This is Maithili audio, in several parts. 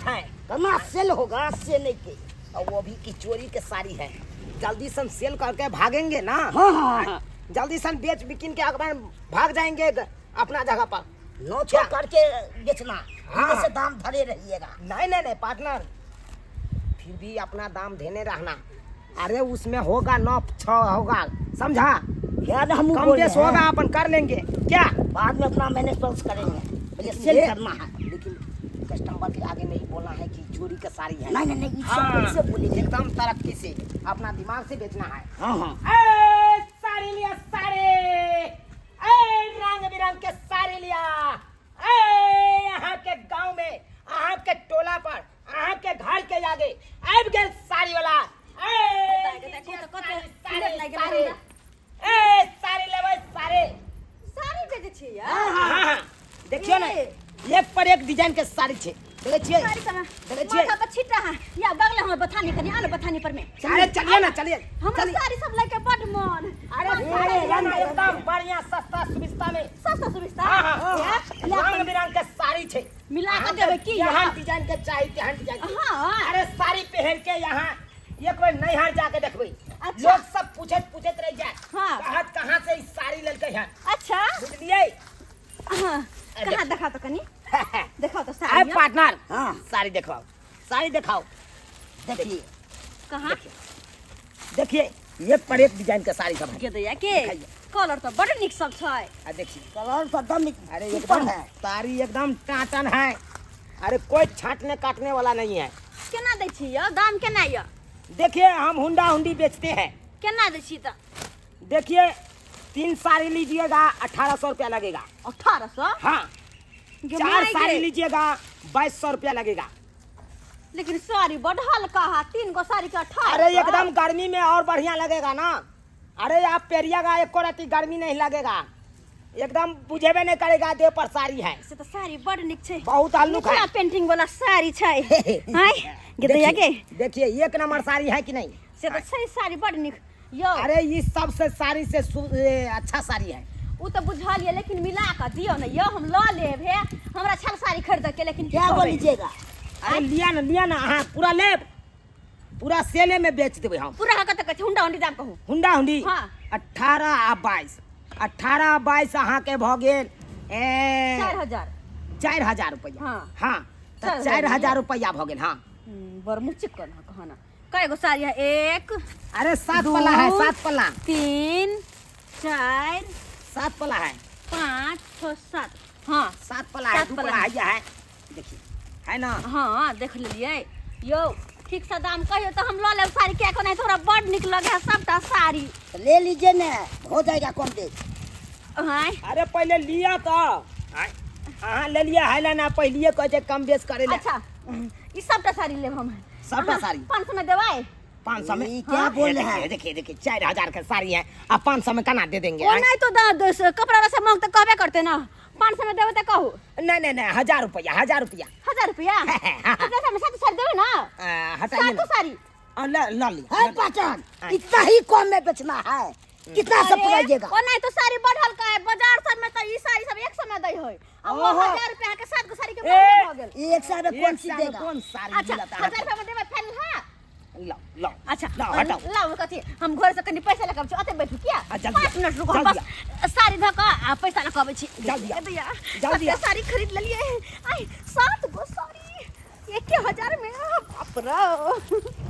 बात है। कना सेल होगा से नहीं के। और वो भी की चोरी के साड़ी है, जल्दी से हम सेल करके भागेंगे ना। हाँ, हाँ, हाँ। जल्दी से हम बेच बिकिन के अखबार भाग जाएंगे अपना जगह पर। नौ छो करके बेचना। हाँ। से दाम धरे रहिएगा। नहीं नहीं नहीं पार्टनर, फिर भी अपना दाम देने रहना। अरे उसमें होगा 9-6 होगा, समझा? यार हम कम बोल बेस रहे हैं। होगा, अपन कर लेंगे क्या, बाद में अपना मैनेज करेंगे, पहले सेल करना है। लेकिन कस्टमर के आगे नहीं बोलना है कि चोरी का साड़ी है। नहीं नहीं नहीं, ये सब हाँ, कैसे बोलेंगे? एकदम तरक्की से अपना दिमाग से बेचना है। हाँ हाँ। ए, साड़ी लिया साड़ी, ए रंग बिरंग के साड़ी लिया। ए यहाँ के गांव में, यहाँ के टोला पर, यहाँ के घर के आगे आबि गेल साड़ी वाला। ए देखो लीजिए तऽ कते साड़ी, सुन्दर लागि साड़ी, रहल। ए साड़ी लेबै साड़ी। साड़ी बेचै छियै यौ? हाँ, हाँ, हाँ। देखियो ने, एक पर एक डिजाइन के साड़ी छे, देखै छियै? साड़ी सब देखै छियै? माथा पर छिट्टा है या बगले हमर बथानी कनी आनो बथानी पर में। अरे चलिए ना, चलिए हमरा चलिए। साड़ी सब लैके बड मन। अरे बड साड़ी मन। लेना एकदम बढ़िया सस्ता सुविस्ता में। सस्ता सुविस्ता। हाँ, हाँ, या, हाँ। रंग बिरंग के साड़ी छे, मिला के अहाँ देबै की? यहाँ डिजाइन के चाही तेहन डिजाइन के। हाँ। अरे साड़ी पहन के यहाँ एक बेर नैहर जाके देखबै, अच्छा। लोग सब पूछैत पूछैत रह जाए, हाँ। कहत कहाँ से ई साड़ी लेलकै हन। अच्छा। बुझलियै? हाँ। कहाँ देखा तो कनी देखा तो अरे साड़ी। पार्टनर, हाँ। साड़ी देखाओ, साड़ी देखाओ। देखिए कहाँ? देखिए एक पर एक डिजाइन के साड़ी सब है। के दैया के दिखाइए। कलर तो बड़ निक सब छै। आ देखिए कलर तो एकदम अरे सुपर एकदम है। साड़ी एकदम टाटन है, अरे कोई छांटने काटने वाला नहीं है। केना दै छी यौ, दाम केना यौ? देखिए हम हुंडा हुंडी बेचते हैं। केना दै छी तऽ? देखिए 3 साड़ी लीजिएगा 1800 रुपया लगेगा। 1800? हाँ। गे 4 माय साड़ी गे। लीजिएगा 2200 रुपया लगेगा। लेकिन साड़ी बड़ हल्का है, 3 गो साड़ी के 1800। अरे एकदम गर्मी में और बढ़िया लगेगा ना। अरे आप पेरिएगा एको रत्ती गर्मी नहीं लगेगा, एकदम बुझेबे नहीं करेगा देह पर साड़ी है। से तऽ साड़ी बड़ निक छै, बहुत हल्लुक है। मिथिला पेंटिंग वाला साड़ी छै। हाय गे दैया के। देखिए एक नंबर साड़ी है कि नहीं? से तऽ छै साड़ी बड़ निक यौ। अरे ये सबसे साड़ी से अच्छा साड़ी है। उ तऽ बुझलियै, लेकिन मिला कऽ दियौ ने यौ, हम लऽ लेब। हे हमरा छल साड़ी खरीदऽ के, लेकिन की क्या कहबै? बोलीजिएगा? अरे लिया ना, लिया ना, हाँ पूरा लेब, पूरा सेले में बेच देबै हम। पूरा कतऽ कहै छै? हुंडा हुंडी दाम कहू। हुंडा हुंडी? हाँ। 18 आ 22, 18 आ 22 अहाँके भऽ गेल 4000। 4000 रुपैआ। हाँ। हाँ, तऽ चारि 4000 हजार रुपैआ भऽ गेल। हाँ। बड़ मुचिक कऽ कहना। कय गो साड़ी है? 1 अरे 7 पल्ला है, दू, 7 पल्ला। 3 4 7 पल्ला है। 5 6 7। हाँ। 7 पल्ला है, 7 2 पल्ला पल्ला है। है, है देखिए है ना। हाँ देख लेलियै यौ, ठीक से दाम कहियौ तऽ हम लऽ लेब साड़ी, किया नहि तऽ हमरा बड नीक लगे है सबटा साड़ी। तो ले लीजिए ना, हो जाएगा कम बेच। हाँ। अरे पहले लिया तो अहाँ ले लिया है ना, पहलिए कहै छै कम बेस करे ले। अच्छा ई सबटा साड़ी लेब हम। सबटा अहाँ साड़ी? 500 में देबै? 500 में? ई क्या बोल रहे हैं? देखिए देखिए 4000 के साड़ी है, आप 500 में केना दे देंगे? ओ नहीं तो कपड़ा वाला सब मांग तऽ कहबे करते ना, 500 में देबै तऽ कहू। नहीं नहीं नहीं, 1000 रुपया, 1000 रुपया। 1000 रुपया? 1000 में 7 साड़ी देबै ना? हटाइए सातो ना। साड़ी। ल लिया। है पहचान, इतना ही कम में बेचना है, कितना सब अरे, पुराइएगा? ओ नहीं तो साड़ी बड़ हल्का है, बाजार सब में तो ई साड़ी सब 100 में दै होय। आ वो ओहो। 1000 रुपया के 7 गो साड़ी के ए, महंगे भऽ गेल। 100 में कौन एक सी सौ में देगा? कौन साड़ी अच्छा, मिलता है? 1000 रुपया में देबै फाइनल? हाँ। लाओ, लाओ। अच्छा, लाओ, हटाओ। लाओ, कथी हम घर से कनी पैसा लऽ के आबै छी, ओतै बैठू किया? आ, जल्दी 5 आ, मिनट रुकू, हम जल्दी बस साड़ी धऽ कऽ आ पैसा लऽ कऽ आबै छी। जल्दी आ, ए दैया, जल्दी आ। कते साड़ी खरीद लेलियै। आइ 7 गो साड़ी 1000 में, बाप रे।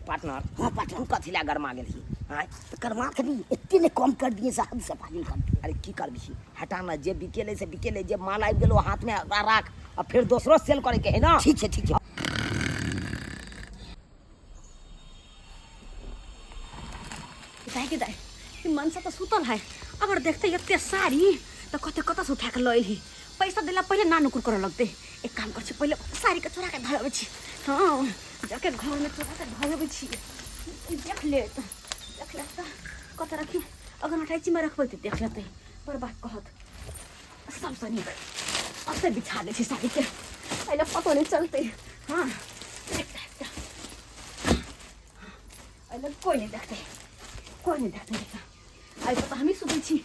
पार्टनर, हाँ, पार्टनर। तू कथी ला गरमा गेलही? आँय? तो करवा के भी इतने ने कम कर दिए साहब, से फाजिल कर दिए। अरे की करबही, हटा ना, जे बिकेले से बिकेले, जे माल आबि गेलो हाथ में ओकरा राख, आ फिर दोसरो सेल करे के है ना। ठीक है, ठीक है। दाइ के दाइ, ई मनसा तऽ सुतल है, अगर देखते एते साड़ी तऽ कहते कतऽ से उठा के लऽ एलही, पैसा देला पहिले ना नुकुर करऽ लगतै। एक काम करै छी, पहिले साड़ी के चोरा के धऽ अबै छी। हाँ, जाके घर में चोरा के धऽ अबै छी। देख लेत, देख लेत तऽ कतऽ रखी, अगर अटैची में रखबै तऽ देख लेतै, बड़ बात कहत। सबसँ नीक ओतऽ बिछा दै छी साड़ी के, एहि पतो नहि चलतै। हाँ, एकटा एकटा एहि कोइ नहि देखतै, कोइ नहि देखतै। एहि पर तऽ हमही सुतै छी।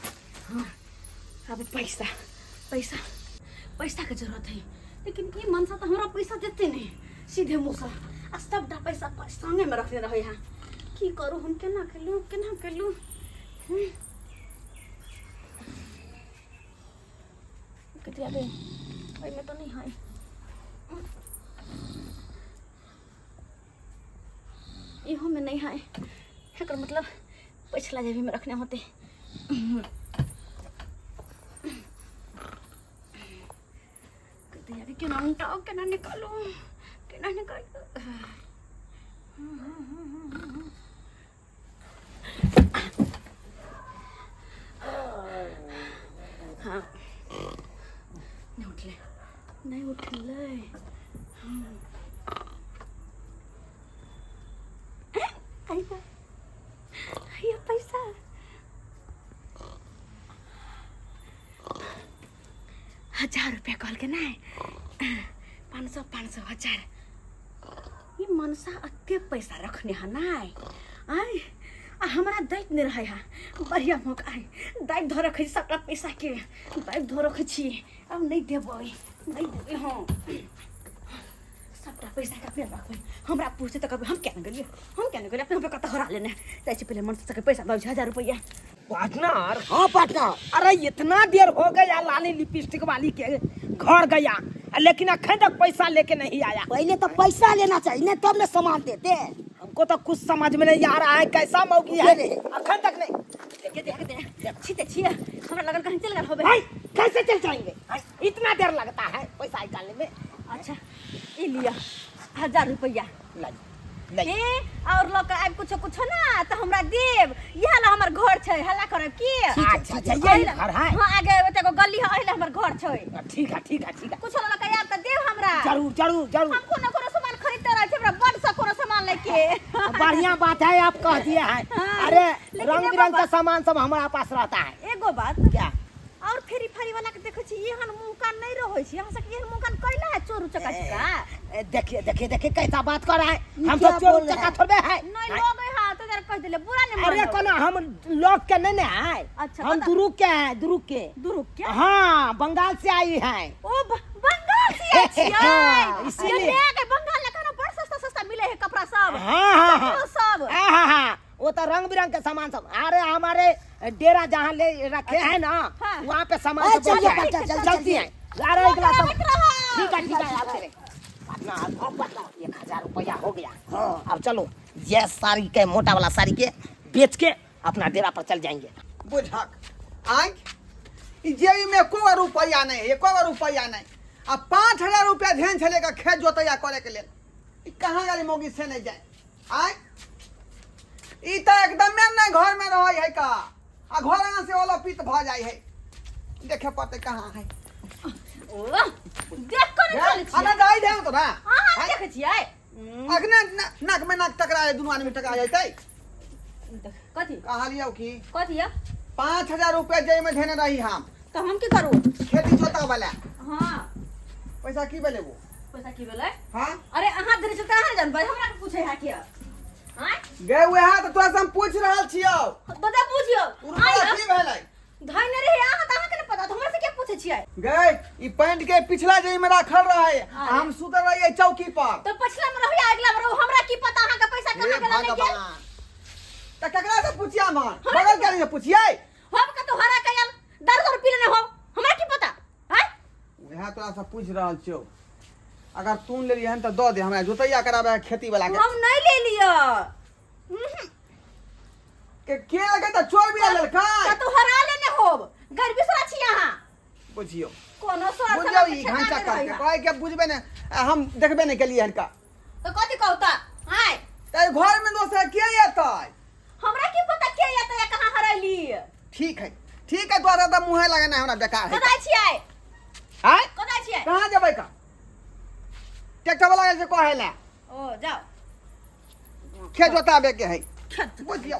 हाँ, अब पैसा पैसा पैसा के जरूरत है, लेकिन ई मनसा तऽ हमरा पैसा देते नहि सीधे मुँहसँ आ सबटा पैसा संगेमे रखने रहै है की करू हम केना केलहुँ केना केलहुँ कथी आबे ओहिमे तऽ नहि है इहोमे नहि है एकर मतलब पिछला जेबीमे रखने होते कथी केना उल्टाउ केना निकालू केना निकालू हाँ नहीं उठले नहीं उठले आइया आइया पैसा हजार रुपया कहल के नहीं 500 500 हजार ई मनसा अते पैसा रखने है नाय आय आ हमरा दैत नहि रहै है बढ़िया मौका है दाबि धऽ रखै छी सबटा पैसा के दाबि धऽ रखै छी आब नहि देबै नहि देबै हम सबटा पैसा के अपने रखबै हमरा पूछते तऽ कहबै हम किया नहि गेलियै हम किया नहि गेलियै अपने हमरा कतऽ हरा लेने जाइ छी पहिले मनसा सबके पैसा दऽ 1000 रुपैआ पार्टनर हाँ पार्टनर अरे इतना देर हो गया लाली लिपस्टिक वाली के घर गया लेकिन अखन तक पैसा लेके नहीं आया। पहले तो पैसा लेना चाहिए ना, तब ना सामान देते। हमको तो कुछ समझ में नहीं आ रहा है कैसा मौगी है, अखन तक नहीं। देखे देखे देखे छी ते छी हमरा लगल कहीं चल गेल होबे। भाई कैसे चल जाएंगे, इतना देर लगता है पैसा निकालने में। अच्छा ई लिया 1000 रुपया नहीं ए और लोग आब कुछो कुछो ना तो हमरा देब, इहा ला हमर घर छै हल्ला करब की। अच्छा अच्छा यही घर है। हां आगे ओते एगो गली है, ओहिले हमर घर छै। ठीक है ठीक है ठीक है। कुछो लोग आब त देब हमरा। जरूर जरूर जरूर। हम कोनो कोनो सामान खरीदते रहै छी, हमरा बड सा कोनो सामान लेके। बढ़िया बात है आप कह दिए हैं। हाँ, अरे लेकिन रंग एगो बिरंग का बात- सामान सब हमारा पास रहता है। एगो बात क्या? और फेरी फारी वाला के देखै छी एहन मुंह कान नहीं रहै छी, अहाँ सब एहन मुंह कान कैला है चोर उचक्का चुका? ए, देखिए देखिए देखिए कैसा बात कर रहा है, ये हम तो क्या चोर बोल रहे उचक्का हैं? थोड़े है। नहीं लोग है हाँ तो जरा कह दिले बुरा नहीं अरे मानो। कोनो हम लोग के नहीं ना है। अच्छा, हम बता। दुरुग के हैं, दुरुग के। दुरुग के? हाँ बंगाल से आई है। ओ बंगाल से आई छियै? हाँ, इसीलिए। ये ले के बंगाल ले खाना बड़ सस्ता सस्ता मिले है कपड़ा सब। हाँ, हाँ, हाँ। चप्पल सब। हाँ, हाँ, हाँ। वो तो रंग बिरंग के सामान सब। अरे हमारे डेरा जहाँ ले रखे हैं ना, हाँ। वहाँ पे सामान अरे सब चलिए, बहुत है। चल, चल, चलती चल। है। अरे अगला सब। आबैत रहो। ठीक है, ठीक है, आप चले। पटना, अब पटना, 1000 रुपया हो गया। हाँ। अब चलो ये साड़ी के मोटा वाला साड़ी के बेच के अपना डेरा पर चल जाएंगे। बुझक आय ई जेबी में एको रुपया नहीं, एको रुपया नहीं। आ 5000 रुपया ध्यान छलेगा खेत जोतैया करे के लेल, ई कहाँ गेलै मौगी से नहीं जाए। आय ई तऽ एकदमे नहीं घर में रहै है का, आ घर आंगन से ओला पित भऽ जाइ है। देखे पड़तै कहाँ है। ओ देख कर चलै छियै। अरे जाइ देऊ तोरा। अहाँ देखै छियै? अखने नाक में नाक टकरा दुनू आदमी टकरा जैतै। कथी? कहलियौ की? कथी यौ? 5000 रुपया जेब में धेने रही हम। तऽ हम की करू? खेती जोता वाला। हाँ। पैसा की भेलै वो? पैसा की भेलै? हाँ? अरे अहाँ देने छल तऽ अहाँ जानबै, हमरा के पूछै है किया? आँय? गे उएह तऽ तोरा से हम पूछि रहल छियौ। दादा पूछियौ। रुपया की भेलै? धैने रहे अहाँ तऽ अहाँके ने पता, तऽ हमरा से किया पूछै छियै? गे ई पैंट के पिछला जेब में राखल रहै, हम सुतल रहियै चौकी पर। तऽ पछिला में रहू या अगिला में रहू, हमरा की पता अहाँके पैसा कहाँ हे गेल नहि गेल? भगवान। तऽ ककरा से पूछिया हम? बगल के आदमी से पूछियै? हम कतौ हरा के आयल, दारू दारू पी लेने हो, हमरा की पता? आँय? उएह तोरा से पूछि रहल छियौ, अगर तू लेलियै हन तऽ दऽ दे हमरा, जोतैया कराबै है खेती वाला के। हम नहीं ले लिअ। के लगे तऽ चोर भी लेलकै। कतौ हरा लेने होब, गरीबी सरा छी अहाँ। बुझियौ। कोनो सर बुझियौ ई घंटा करके कहै के बुझबै ने, हम देखबे नहि केलियै हन का। तऽ कथी कहू तऽ? आँय? तऽ घर में दोसर के एतै? हमरा की पता के एतै आ कहाँ हरैली? ठीक है ठीक है, तोरा तऽ मुँहे लगेना हमरा बेकार है। कतऽ छियै? आँय? कतऽ छियै? कहाँ जेबै का? ट्रैक्टर वाला से कहै ला। ओ जाओ। खेत जोताबे के है। बुझियौ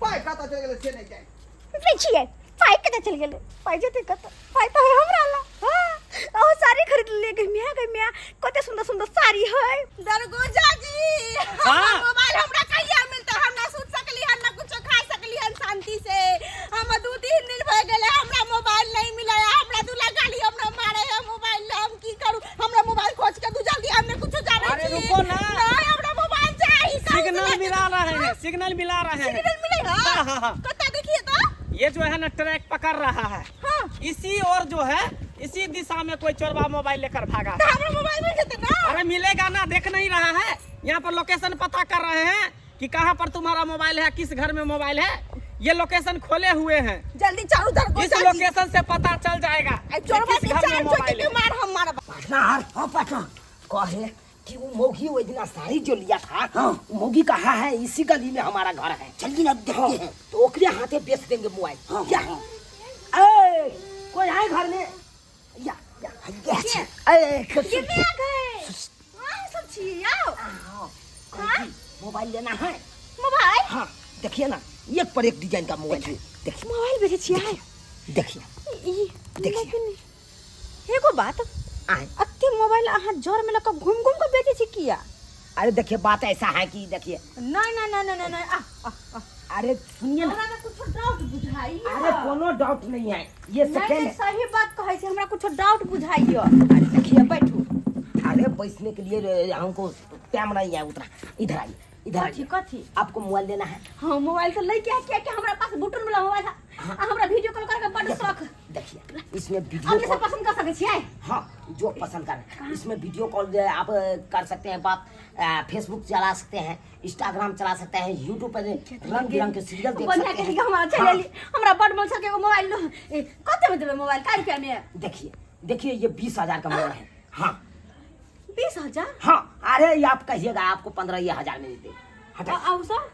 पाइ कतऽ चलि गेलै से नहि जानि। बुझै छियै पाइ कतऽ चलि गेलै? पाइ जेतै कतऽ? पाइ तऽ है हमरा ला। हाँ, अहो साड़ी खरीद ले गई मिया, गई मिया, कते सुंदर सुंदर साड़ी है। दरगोजा जी, हाँ। मोबाइल हमरा कहिया मिलतै? हम ना सुत सकली हन, ना कुछो खा सकली हन शांति से। हम 2-3 दिन भऽ गेलै हमरा मोबाइल नहीं मिलै। हमरा दूल्हा गाली हमरा मारे है मोबाइल ला, हम की करू? हमरा सिग्नल मिला रहे हैं। सिग्नल मिलेगा? हाँ हाँ हाँ। कत्ता देखिए तो। ये जो है ना ट्रैक पकड़ रहा है। हाँ। इसी और जो है इसी दिशा में कोई चोरबा मोबाइल लेकर भागा। तो हमरा मोबाइल मिल जेतै ना? अरे मिलेगा ना, देख नहीं रहा है, यहाँ पर लोकेशन पता कर रहे हैं कि कहाँ पर तुम्हारा मोबाइल है, किस घर में मोबाइल है। ये लोकेशन खोले हुए हैं, जल्दी चारू तरफ इस लोकेशन से पता चल जाएगा आई कि चोरबा किस के घर में चार मोबाइल चोटी है। मार हम मारब। पार्टनर, हाँ पार्टनर, कहे कि वो मोगी वो दिन साड़ी जो लिया था, हाँ। वो मोगी कहाँ है? इसी गली में हमारा घर है। चलिए ना देखते हाँ, हैं। तो ओकरे हाथे बेच देंगे मोबाइल। हाँ, क्या? हाँ। ए, कोई है घर में? या या ए, ए, ये में आ गए। हाँ सब छी आओ। हाँ, मोबाइल लेना है। मोबाइल? हाँ देखिए ना, एक पर एक डिजाइन का मोबाइल है। देखिए मोबाइल बेचे छी आय। देखिए ई देखिए। लेकिन एगो बात, आए। अते मोबाइल अहाँ जर में लग घूम घूम के बेचे छी किया? अरे देखिए बात ऐसा है कि देखिए। नहीं नहीं नहीं नहीं नहीं, आ, आ, आ। अरे सुनिए ना, हमरा में कुछ डाउट बुझाई। अरे कोनो डाउट नहीं है, ये नहीं सेकेंड नहीं, सही बात कहै छी, हमरा कुछ डाउट बुझाई। अरे देखिए बैठू। अरे बैठने के लिए हमको टाइम नहीं है उतना। इधर आइए, इधर कथी आइए। कथी? आपको मोबाइल लेना है? हाँ मोबाइल तो लैके आ, किया कि हमरा पास बटन वाला मोबाइल है। हाँ। आ हमरा वीडियो कॉल करके बड़ शौक। देखिए इसमें वीडियो अपने से कॉल पसंद कर सकै छियै? हाँ जो पसंद कर, इसमें वीडियो कॉल जो है आप कर सकते हैं बात, फेसबुक चला सकते हैं, इंस्टाग्राम चला सकते हैं, यूट्यूब पर रंग बिरंग के सीरियल देख बढ़िया सकते कहि हैं। के हमरा चलि हाँ। एली। हमरा बड़ मन छल के एगो मोबाइल लो। ए, कते में देबै मोबाइल? का रुपया में? देखिए देखिए ये 20,000 का मोबाइल है। हाँ 20,000? हाँ अरे ये आप कहिएगा आपको 15,000 में दे। हटा। आओ सर।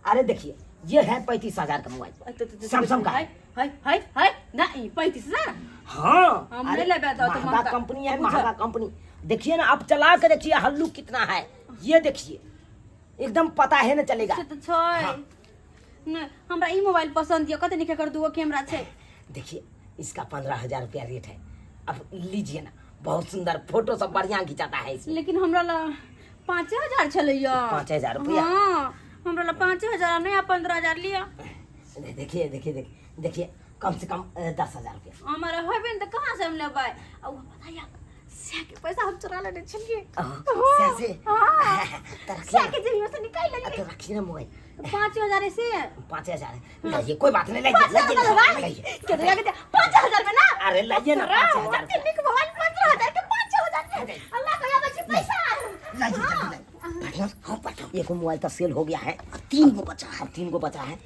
अरे देखिए ये है 35,000 का मोबाइल, सैमसंग का है। हाय हाय हाय नहीं 35,000? हाँ हम अरे, नहीं लेबे तो महंगा महंगा। कंपनी है, बुझल। महंगा कंपनी। देखिए ना आप चला के देखिए हल्लू कितना है, ये देखिए एकदम पता है ना चलेगा। से तो छै। हाँ। नहीं हमरा ई मोबाइल पसंद यऽ, कते नीक एकर दूगो कैमरा छै। देखिए इसका 15,000 रुपया रेट है, अब लीजिए ना, बहुत सुंदर फोटो सब बढ़िया खिंचाता है इसमें। लेकिन हमरा ला 5,000 छलैया। 5,000 रुपया? हाँ हमरा ला 5,000 नहीं, 15,000 लिया। देखिए देखिए देखिए देखिए कम से कम 10,000 रुपया। हमारा होबे न तऽ कहाँ से हम लेबै? आ उ पता या सै के पैसा हम चुरा लेने छलियै। से से? हाँ। तो रखिए सै ना। के जेबी में से निकालि लेलियै। तो रखिए ना मोबाइल। 5,000 से? 5,000 लाइए, कोई बात नहीं, लाइए, पाँच लाइए, हजार लाइए, लेबै? लाइए। के दे, के दे, 5,000 में ना? अरे लाइए ना, 5,000 अरे, नीक मोबाइल 15,000 के 5,000 में। अल्लाह कहिया दै छी पैसा। लाइए, जल्दी लाइए। पार्टनर, हाँ पार्टनर, एक मोबाइल तो सेल हो गया है, 3 गो बचा है। अब 3 गो बचा है।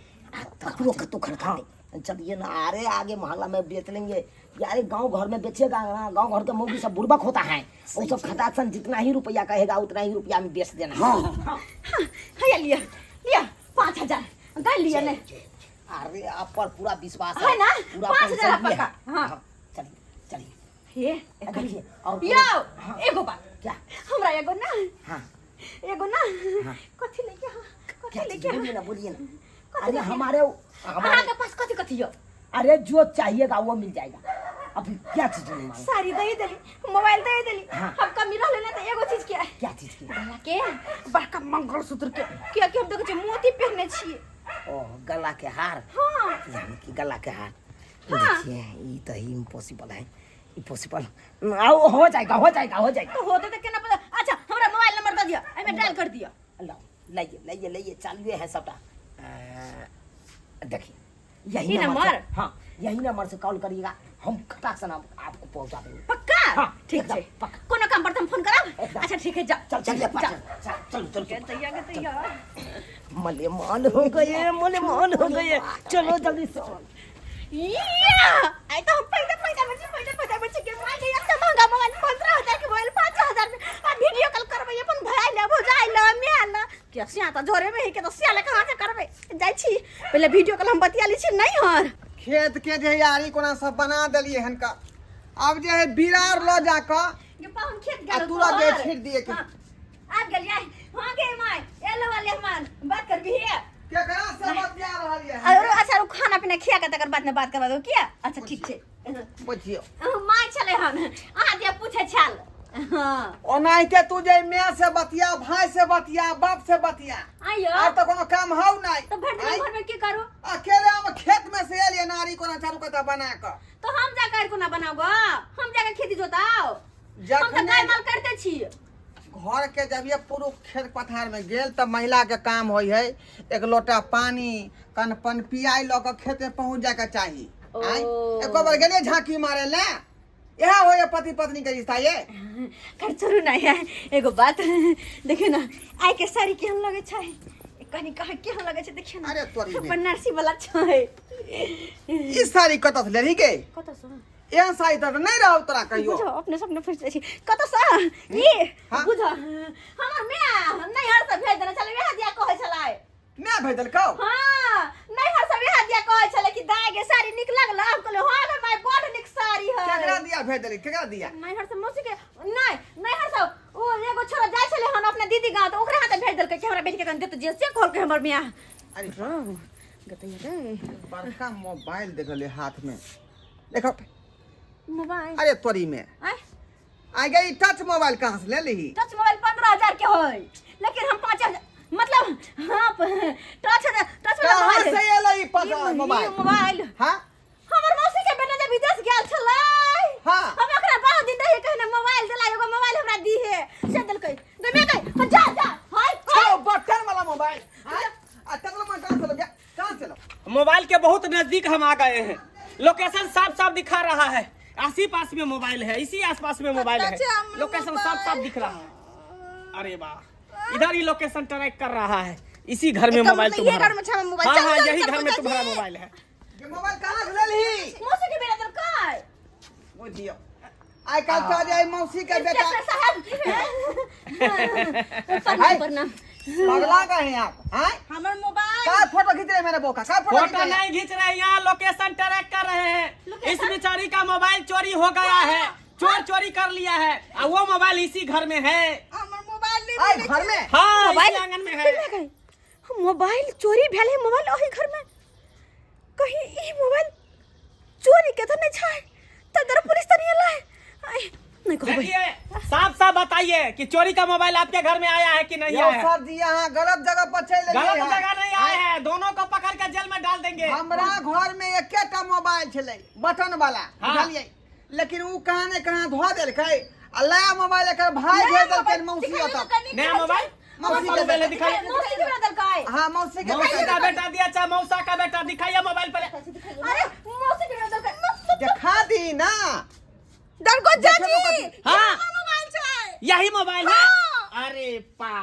ककरो कतौ खरीदा हाँ, चलिए ना, अरे आगे मोहल्ला में बेच लेंगे यार, गांव घर में बेचेगा ना, गांव घर के मौगी सब बुड़बक होता है, वो सब खटाखन जितना ही रुपया कहेगा उतना ही रुपया में बेच देना। हाँ। हाँ। हाँ, लिया लिया 5,000 दे लिया ने। अरे आप पर पूरा विश्वास है ना? पूरा 5,000 टेंशन भी है। पक्का। हाँ। हाँ, चलिए चलिए। हे, देखिए, और यो, हाँ। एगो बात। क्या? हमरा एगो ना। हाँ। एगो ना। हाँ। कथी लेके, हाँ, कथी क्या चीज? लेके? बोलिए ना, बोलिए ना। कथी अरे लेके? हमारे हमारे अहाँ के पास कथी कथी यो? अरे जो चाहिएगा वो मिल जाएगा। अब क्या चीज नहीं मांगो? साड़ी दे देली, मोबाइल दे देली। हाँ। हम कमी रहले ना त एगो चीज के। क्या चीज की? गला के बड़का मंगलसूत्र के, किया कि हम देखै छी मोती पहनने छियै। ओ गला के हार। हाँ। यानी कि गला के हार। हाँ। देखिए ये तो ही इम्पॉसिबल है, इम्पॉसिबल। आओ हो जाएगा, हो जाएगा, हो जाएगा। तो होते त केना पता। अच्छा हमरा मोबाइल नंबर दे दिया, एमे डायल कर दिया। लाओ, लाइए लाइए लाइए, चालू है सबटा। देखिए यही ई नंबर से, नंबर? हाँ यही नंबर से कॉल करिएगा, हम खटाक से आपको पहुंचा देंगे। पक्का? हाँ, ठीक एकदम, है। पक्का। कोनो काम पर हम फोन करब? एकदम। अच्छा ठीक है, जा। चल, चलिए, जा। चल, चल, चल, चल। तैयार, तैयार। मले मान हो गए, मले मान हो गए, चलो जल्दी से। या! आई तो हम पैसा पैसा बची, पैसा पैसा बची के मार गया। इतना महंगा मोबाइल 15,000 के मोबाइल 5,000 में। आ वीडियो कॉल करबै अपन भाई ले, भौजाई ले, my ले। क्या सिया त जोरे में है के त सिया ले कहाँ से करबै? जाइ छी पहिले वीडियो कॉल हम बतिया लै छी नहीं हर। खेत के जे यारी कोना सब बना देलिए हन का, अब जे है बिरार ल जाकर गे पाहुन खेत आ गेल तुरंत जे छीट दिए के। हाँ, आबि गेलियै। हाँ गे my, एलो वाले मान बात करबी हे? केकरा से बतिया रहल ये? अरे अच्छा रुक, खाना पीना खिया के तकर बाद में बात करबा दो किया? अच्छा ठीक छै। बुझियो। My छलै हन, अहाँ जे पूछै छल। हाँ। ओनाहिते तू जे my से बतिया, भाई से बतिया, बाप से बतिया। आइयो। आर तो कोनो काम हौ नहीं। तो भरि दिन आइ। घर में की करू? अकेले हम खेत में से एलिए नारी कोना चारू कता बना क। तो हम जाकर कोना बनाओ गो? हम जाकर खेती जोताओ? हम तो गाय माल करते छी। घर के जब ये पुरुष खेत पथार में गेल तब महिला के काम होई है एक लोटा पानी कन पियाई लऽ के खेत में पहुंच जाए के चाही। ओ। आँय? एको बार गेलियै झांकी मारे ले? इएह होइए पति पत्नी के रिश्ता ये। खैर छोड़ू ना यार, एगो बात देखियो ना, आइ के साड़ी केहन लगै छै? कनी कह केहन लगै छै देखियो ना। अरे तोरी में। बनारसी वाला छै। ई साड़ी कतऽ से लेलही गे? कतऽ से? एहन साड़ी तऽ नहि रहौ तोरा कहियो। बुझो अपने सब ने फंसि जाइ छी। कतऽ से? ई हाँ। बुझो हमर माय नैहर से भेज देने छलै, वएह दिया कहै छलै। माय भेज देलकौ? हाँ, नैहर से वएह दिया कहै छलै कि दाय के साड़ी नीक लगल। हम कहलियै हाँ गे माय, बड़ नीक साड़ी है। केकरा दिया भेज देली? केकरा दिया? नैहर से मौसी के नहीं, नैहर से ओ एगो छोरा जाइ छलै हन अपना दीदी गाँव, तऽ ओकरे हाथे भेज देलकै कि हमरा बेटी के कन देत जे से कहलकै हमर माय। अरे रौ, गतैया रे। बड़का मोबाइल देखलियै हाथ में, देखो मोबाइल। अरे तोरी में। आय? आ गई टच मोबाइल कहाँ से ले ली? टच मोबाइल 15,000 के होय, लेकिन हम 5,000 मतलब हाँ टच टच वाला कहाँ मोबाइल से एलै ई 5,000 ई मोबाइल? मोबाइल। हाँ? हमर मौसी के बेटा जे विदेश गेल छलै। हाँ। हम ओकरा बहुत दिन रहे कहने मोबाइल देला, एगो मोबाइल हमरा दी है, से देलकै। गै मैं गै, जा जा, हाय, छौ बटन वाला मोबाइल। हाय, आ तकलो में कहाँ से लो गया? कहाँ से लो? मोबाइल के बहुत नजदीक हम आ गए हैं, लोकेशन साफ साफ दिखा रहा है, आसी पास में मोबाइल है, इसी आस पास में मोबाइल है, लोकेशन साफ साफ दिख रहा है। अरे वाह, इधर ही लोकेशन ट्रैक कर रहा है, इसी घर में एकर मोबाइल मतलब ये तुम्हारा। घर में छै हमर मोबाइल। हाँ, चल, हाँ, चल, यही चल, घर में चल, तुम्हारा चल। मोबाइल है। ये मोबाइल कहाँ से लेलही? मौसी के बेटा देलकै। बुझियौ आइ काल्हि तऽ जे मौसी के बेटा। इंस्पेक्टर साहब, प्रणाम, हाय। प्रणाम। पगला गए हैं आप? हैं? हमर मोबाइल। का फोटो खींच रहे मेरे बोका? का फोटो खींच फोटो रहे हैं? नहीं खींच रहे, यहाँ लोकेशन ट्रैक कर रहे हैं। इस बेचारी का मोबाइल चोरी हो गया है, चोर चोरी कर लिया है, और वो मोबाइल इसी घर में है। हमर मोबाइल नहीं आइ मिलै घर छै। में? हाँ, इसी मोबाइल आंगन में है। मोबाइल चोरी भेल है, मोबाइल ओही घर में। कहीं ई मोबाइल चोरी के तो नहीं छै, त दर पुलिस त नहीं एलै। आइ, नहीं कहबै। देखिए साफ साफ बताइए कि चोरी का मोबाइल आपके घर में आया है कि नहीं यौ आया है? सर जी, यहाँ गलत जगह पर चलि एलियै गलत हँ। जगह नहीं आए हैं, दोनों को पकड़ के जेल में डाल देंगे। हमरा घर में एकेटा मोबाइल छलै बटन वाला, हाँ। बुझलियै, लेकिन ऊ कहाँ ने कहाँ धो देलकै आ नया मोबाइल एकर भाई भेज देलकै मौसी ओतऽ। नया मोबाइल? मौसी कौन के सा मोबाइल है दिखाइए। मौसी के बेटा देलकै। हाँ, मौसी के मौसी बेटा का बेटा दिया चाहे मौसा का बेटा, दिखाइए मोबाइल पहले। अरे मौसी के बेटा देलकै। देखा दी ना। दरगो देखो चाची, कथी। हाँ। हमर मोबाइल छै। यही मोबाइल है? हाँ। अरे पा,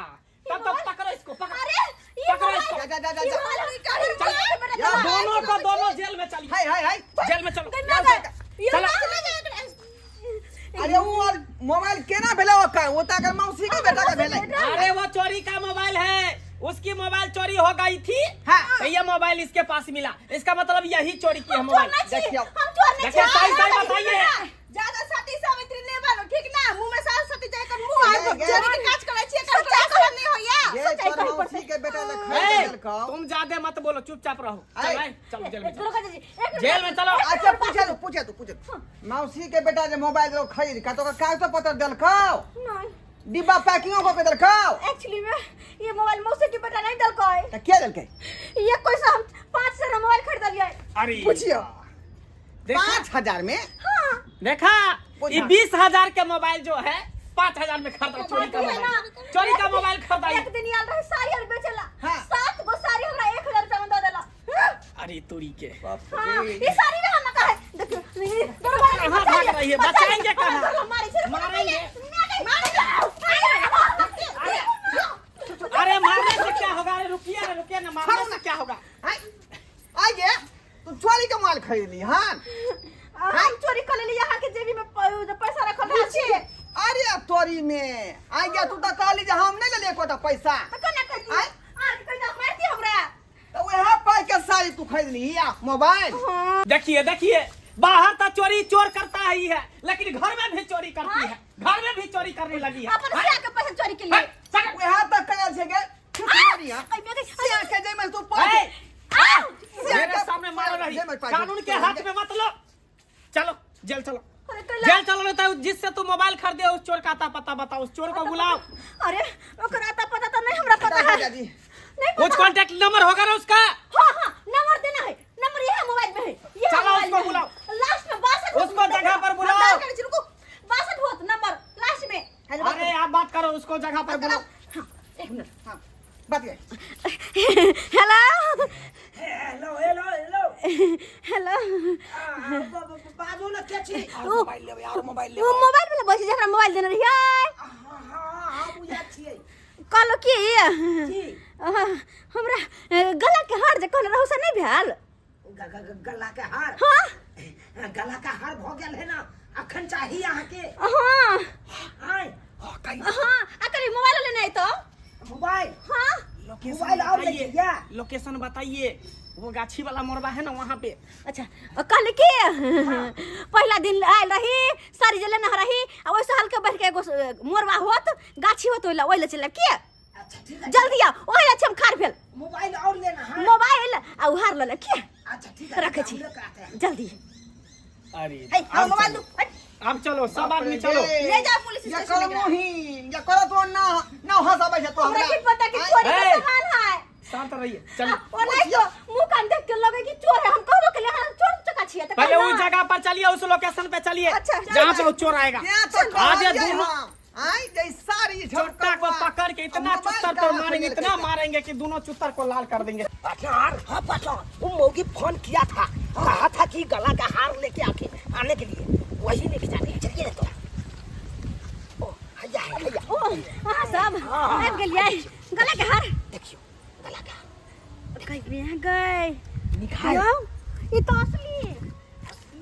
तब तो पकड़ो इसको, पकड़ो। अरे ये पकड़ो मोबाइल इसको। जा, जा, जा, जा, ये जा। मोबाइल निकाल, चल। मौसी के बेटा या, देलकै। दोनों को दोनों जेल में चलिए। हाय, हाय, हाय। जेल में चलो। गै मैं गै, ये चलो। मोबाइल अरे वो और मोबाइल केना भेलै ओकर? ओ तऽ एकर मौसी के बेटा के भेलै। अरे वो चोरी का मोबाइल है, उसकी मोबाइल चोरी हो गई थी। हाँ। तो ये मोबाइल इसके पास मिला, इसका मतलब यही चोरी की है हम चोर मोबाइल। नहीं छी, देखियौ। हम चोर नहीं देखियौ, छी। सही सही बताइए। ज्यादा सती सावित्री नहीं बनो, ठीक ना? मुंह में सास सती जाकर मुंह आर गे, गे। चोरी के काज करै छी, एकर कोई असर नहीं होइया। ये सच्चाई तोर कही मौसी के बेटा ले ए, खरीद देलकौ। तुम ज्यादा मत बोलो, चुपचाप रहो। ऐ। चल भाई, चलो जेल में चलो। दरोगा जी, एक मिनट। जेल में चलो। अच्छा पूछे तू, पूछे तू, पूछे तू। मौसी के बेटा जे मोबाइल देलकौ खरीद के, तो ओकर कागज पत्र देलकौ? नहीं। डिब्बा पैकिंगो कऽ के देलकौ? एक्चुअली में ये मोबाइल मौसी के बेटा नहीं देलकै। तऽ के देलकै? ये कोई से हम 500 मोबाइल खरीदलियै। अरे पूछियो। देखा? 5,000 में? हाँ। देखा, पूछा। ये 20,000 के मोबाइल जो है 5,000 में खरीदा, चोरी का है ना। मोबाइल, चोरी का मोबाइल खरीदा। एक दिन आयल रहे साड़ी और बेचेला। हाँ। 7 गो साड़ी हमरा 1,000 रुपया में दऽ देला। अरे तोरी के। हाँ, ये साड़ी में हम कहे देखियो, ये दरोगा जी कहाँ भाग रही है? बचाएंगे कहाँ? मारे छे, मारेंगे। मारेंगे। अरे मारने से क्या होगा? अरे रुकिए ना, रुकिए ना, मारने से क्या होगा? आइ आइ गे, तू चोरी के माल खरीद ली हन? हम चोरी कर लेली, यहाँ के जेबी में पैसा रखल रहे छे। अरे तोरी में आइ गे, तू तऽ कहली जे हम नहि लेलियै एकोटा पैसा। तऽ कोना कहती? आइ? आर कोना मारती हमरा? तऽ वएह पाइ के साड़ी तू खरीद ली आ मोबाइल। देखिए, देखिए, बाहर तो चोरी चोर करता ही है, लेकिन घर में भी चोरी करती है, घर में भी चोरी करने लगी है। अपन सिया के पैसा चोरी के लिए। है, चल। वएह तऽ कहल छै गे, छुटमारी हँ। ऐ, मेरे- सिया के जाहिमे तू पाइ ऐ, आ! सिया मेरे के- सामने मारो रही, जाहिमे पाइ कानून के हाथ में मत लो। चलो जेल चलो, अरे कैला- जेल चलो, नहीं तो जिससे तू मोबाइल खरीदे उस चोर का आता पता बताओ, उस चोर को बुलाओ। अरे ओकर आता पता तो नहीं हमरा पता है। दादाजी। नहीं कुछ पता। कांटेक्ट नंबर होगा ना उसका? हाँ हाँ, नंबर देना है, नंबर यह मोबाइल में है। ये चलो, मोबाइल उसको में है। बुलाओ। लास्ट में 62 उसको जगह पर बुलाओ। हम डाल कर रुको, 62 होत नंबर लास्ट में। अरे आप बात करो, उसको जगह पर बोलो। हाँ, एक मिनट। हाँ, बात ये। Hello. Hello hello hello. Hello. बाजू ने के छी? मोबाइल लेबै और मोबाइल ओ लेबै। मोबाइल वाला बजै छै, जकरा मोबाइल देने रहियै। हाँ हाँ हाँ, बुझै छियै। कहलहुँ की की? हमरा गला के हार जे कहने रहू से नहि भेल? गला के हार? हाँ। गला के हार भऽ गेल है ना, अखन चाही अहाँके? हाँ। आय? हाँ, आ कनी मोबाइल लेने अयतौ। मोबाइल? हाँ। लोकेशन मोबाइल और बताइए। लेके या? लोकेशन बताइए, वो गाछी वाला मोरबा है ना वहाँ पे। अच्छा, कहली कि पहिला दिन आयल रही, साड़ी जे लेने रही आ ओहिसँ हल्का बढ़ि के एगो मोरबा होत, गाछी होत, ओहि लए चलि के। अच्छा ठीक है। जल्दी आओ, ओहि लए छी हम खार भेल। मोबाइल और लेना है? मोबाइल आ उहार लऽ ले के। अच्छा ठीक है। रखै छी। हम लेके आते हैं। जल्दी। अरे है, हाँ, मोबाइल दू। हट। अब चलो, सब आदमी चलो। ले जाओ पुलिस या स्टेशन कर एकरा। मोहिन या कर तो ना ना हंसाबै छै तो। हमरा की पता कि आँय? चोरी के ए! सामान है। शांत रहिए, चलिए। ओ नहीं तो मुंह कान देख के लगे कि चोर है, हम कहबो के लिए हम चोर चका छियै त। पहले कहना। उस जगह पर चलिए, उस लोकेशन पे चलिए। अच्छा, जहाँ पे वो चोर आएगा। यहाँ तो आज ये कहलियै दोनों हम, आँय, जे सारी चुट्टा को पकड़ के इतना मोबाइल चुत्तर को कहाँ मारेंगे, खोजल इतना के? मारेंगे कि दोनों चुत्तर को लाल कर देंगे। पार्टनर, हाँ पार्टनर, वो मौगी फोन किया था, कहा था कि गला का हार लेके आके आने के लिए, वही लेके जाने हैं। चलिए ना तो। ओ हैया है हैया। ओ अहाँ सब आबि गेलियै? गला के हार। देखियो गला का हार। गई बिया गई। निकाल। यौ, ई तो असली।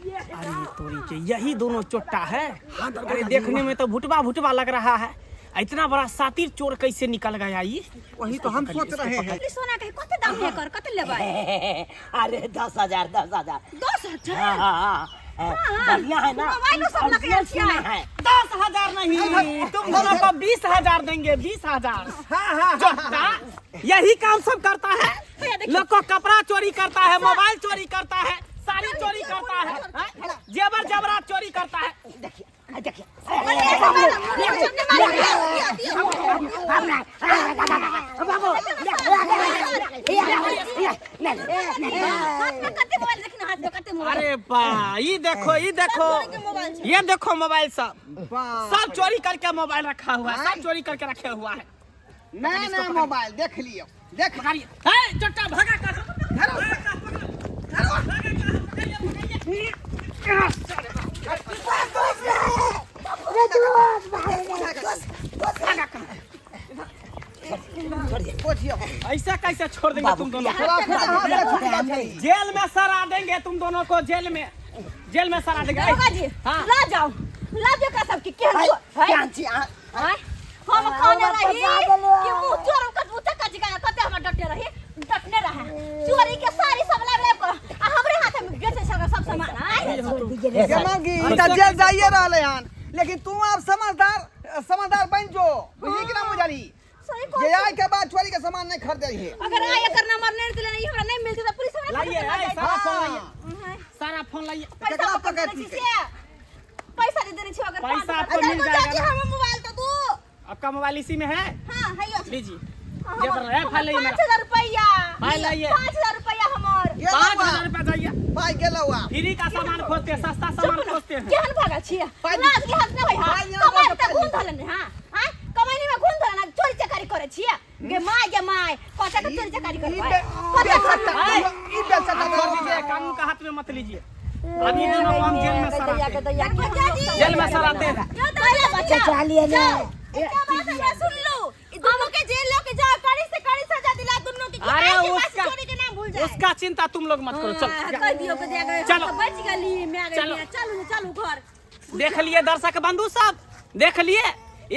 अरे तोरी के, यही दोनों चोट्टा है। अरे देखने में तो भुटवा भुटवा लग रहा है, इतना बड़ा सातिर चोर कैसे निकल गया ये? वही तो हम सोच रहे हैं। असली सोना के कते दाम है कर, कते लेबै? अरे 10,000, 10,000। 10,000? हाँ, हाँ, हाँ, बढ़िया है ना? मोबाइलो सब लगे ओरिजिनल छियै। सोना है। 10,000 नहीं, तुम दोनों को 20,000 देंगे, 20,000। हाँ हाँ। चोट्टा यही काम सब करता है, लोग को कपड़ा चोरी करता है, मोबाइल चोरी करता है, साड़ी चोरी करता है, हैं? जेवर जेवरात चोरी करता है। देखिए देखिए। हाथ में कते मोबाइल देखी ना, हाथ में कते मोबाइल। अरे बा, ये देखो, ये देखो, ये देखो मोबाइल, सब सब चोरी करके मोबाइल रखा हुआ है, सब चोरी करके रखे हुआ है। नया नया मोबाइल देख लियो, देख। पकड़िए। ए, चोट्टा भगा कर, भगा कर, भगा कर, पकड़िए, पकड़िए। पोछियो। ऐसा कैसे छोड़ देंगे तुम दोनों को? थोड़ा थोड़ा हाथ से छूट गेल छली। जेल में सरा देंगे तुम दोनों को, जेल में, जेल में सरा देंगे। दरोगा जी। हाँ। ला जाओ, ला जाओ का सबके केहन चोर है? केहन छी अहाँ? आँय? हम कहने रही कि मुँह चोर कत उचा कच गया, कते हमर डटने रही, डटने रहे चोरी के सारी सब लाब लाब के आ हमरे हाथ में बेचे छल सब सामान। आँय? गे मौगी, ई तऽ जेल जाइए रहलै हन, लेकिन तू आब समझदार समझदार बनि जो, बुझली कि ना बुझली? सही जे कहै छी। आइ के बाद चोरी के सामान नहीं खरीदे है। अगर आय एकर नंबर नहीं दिले, ई हमरा नहीं मिलते त पुलिस हमरा लाइए, पकड़ ए, के सारा फोन लाइए, आँय। सारा फोन लाइए। पैसा केकरा पकड़ पकड़ देने छी के? से पैसा दे देने छी अगर। पैसा पाँच आपको हजार। मिल जाएगा चाची ना? हमर मोबाइल तो दू। आपका मोबाइल इसी में है? हाँ, हैयो। लीजिए। हमर- जे पर है, फाइल लाइए मेरा। 5,000 रुपया। फाइल लाइए। 5,000 रुपया हमर। गेलौ पाँच आ। हजार रुपया चाहिए। पाइ गेलौ आ। फ्री का सामान खोजते हैं, सस्ता सामान खोजते हैं। केहन भागल छियै? पाइ- लाज के हाथ नहि होय। पाइ हाँ, कमाइ यहाँ तऽ पाइ घूम धलन हाँ आँय, कमाइनी में घूम धलन, चोरी चकारी करै छियै। गे my, गे my, कते के चोरी चकारी ई करबै? बे- कते? बेचता ई बेचता। छोड़ दीजिए, कानून का हाथ में मत लीजिए। अभी दोनों को हम जेल में सराते हैं, जेल में सराते हैं। पहिले बच्चा चचा लिए ने। एकटा बात हमरा सुन लू, ई दुनू के जेल लऽ के जाओ, कड़ी से कड़ी सजा दिला दुनू के कि अरे आइ के बाद उसका चोरी के नाम भूल जाए। उसका चिंता तुम लोग मत करो, चलो। हाँ, कह दियो के दिया गए। चलो। हम तऽ बचि गेली मैं चलो। गई। चलू चलू घर। देख लिए दर्शक बंधु सब देख लिए,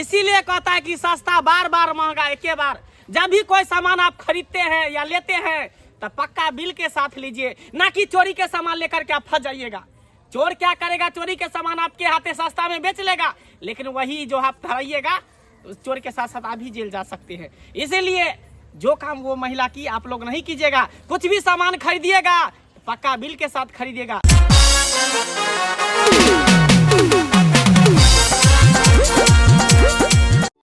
इसीलिए कहता है कि सस्ता बार बार, महंगा एक बार। जब भी कोई सामान आप खरीदते हैं या लेते हैं तो पक्का बिल के साथ लीजिए, ना कि चोरी के सामान लेकर के आप फंस जाइएगा। चोर क्या करेगा? चोरी के सामान आपके हाथे सस्ता में बेच लेगा, लेकिन वही जो आप धराइएगा उस चोर के साथ साथ आप भी जेल जा सकते हैं। इसीलिए जो काम वो महिला की आप लोग नहीं कीजिएगा। कुछ भी सामान खरीदिएगा पक्का बिल के साथ खरीदिएगा।